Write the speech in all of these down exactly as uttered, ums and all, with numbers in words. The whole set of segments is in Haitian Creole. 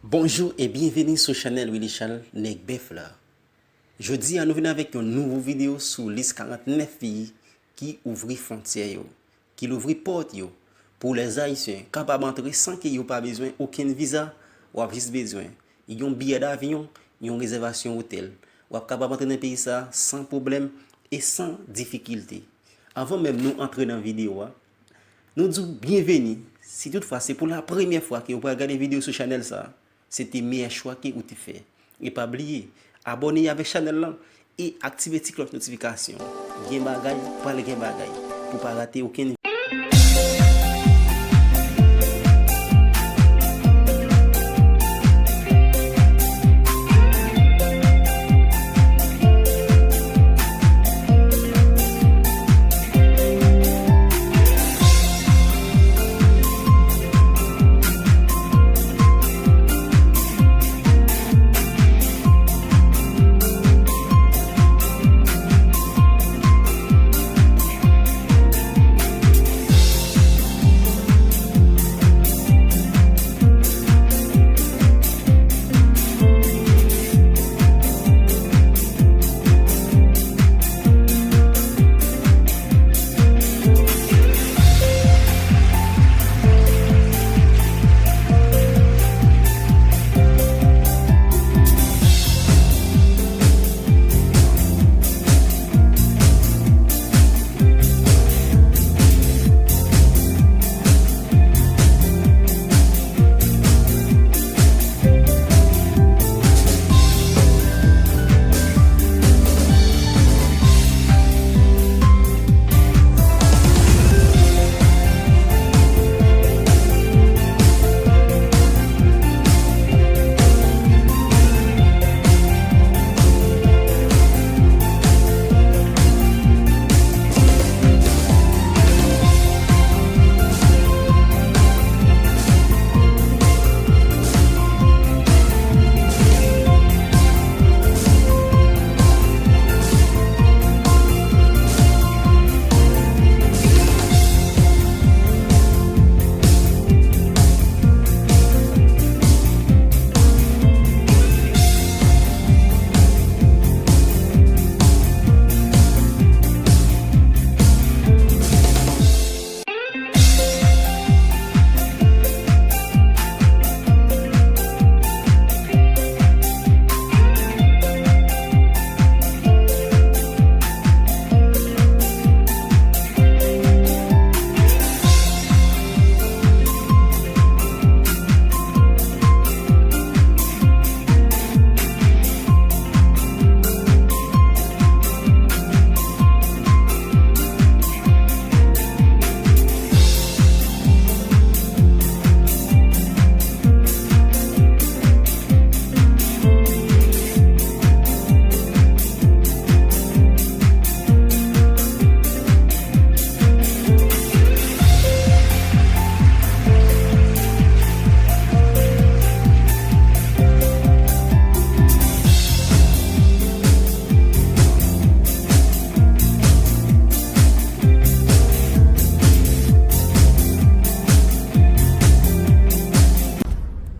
Bonjou e byenveni sou chanèl Willy Charles Nèg Bèf la. Jodi a nou vin avèk yon nouvo videyo sou lis karantnèf peyi ki ouvri fwontyè yo, ki louvri pòt yo pou lèzayisyen kapab antre san ke yo pa bezwen okenn viza, w ap jis bezwen yon biyè davyon, yon rezèvasyon otèl. W ap kapab antre nan peyi sa a san pwoblèm e san difikilte. Anvan menm nou antre nan videyo a, nou di w byenveni. Si toutfwa se pou la premyè fwa ke w pral gade videyo sou chanèl sa a, se te meyè chwa ke ou te fè. E pa bliye, abòne avèk chanèl lan e aktive ti klòch notifikasyon. Gen bagay, pral gen bagay. Pou pa rate okenn.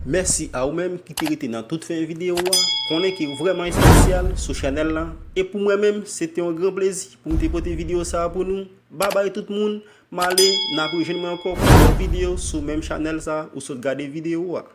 Mèsi a ou menm ki te rete nan tout fen videyo a. Konnen ke ou vrèman espesyal sou chanèl lan. E pou mwen menm, se te yon gran plezi pou m te pote videyo sa a pou nou. Babay tout moun, m ale, n ap rejwenn mwen ankò pou yon lòt videyo sou menm chanèl sa a ou sot gade videyo a.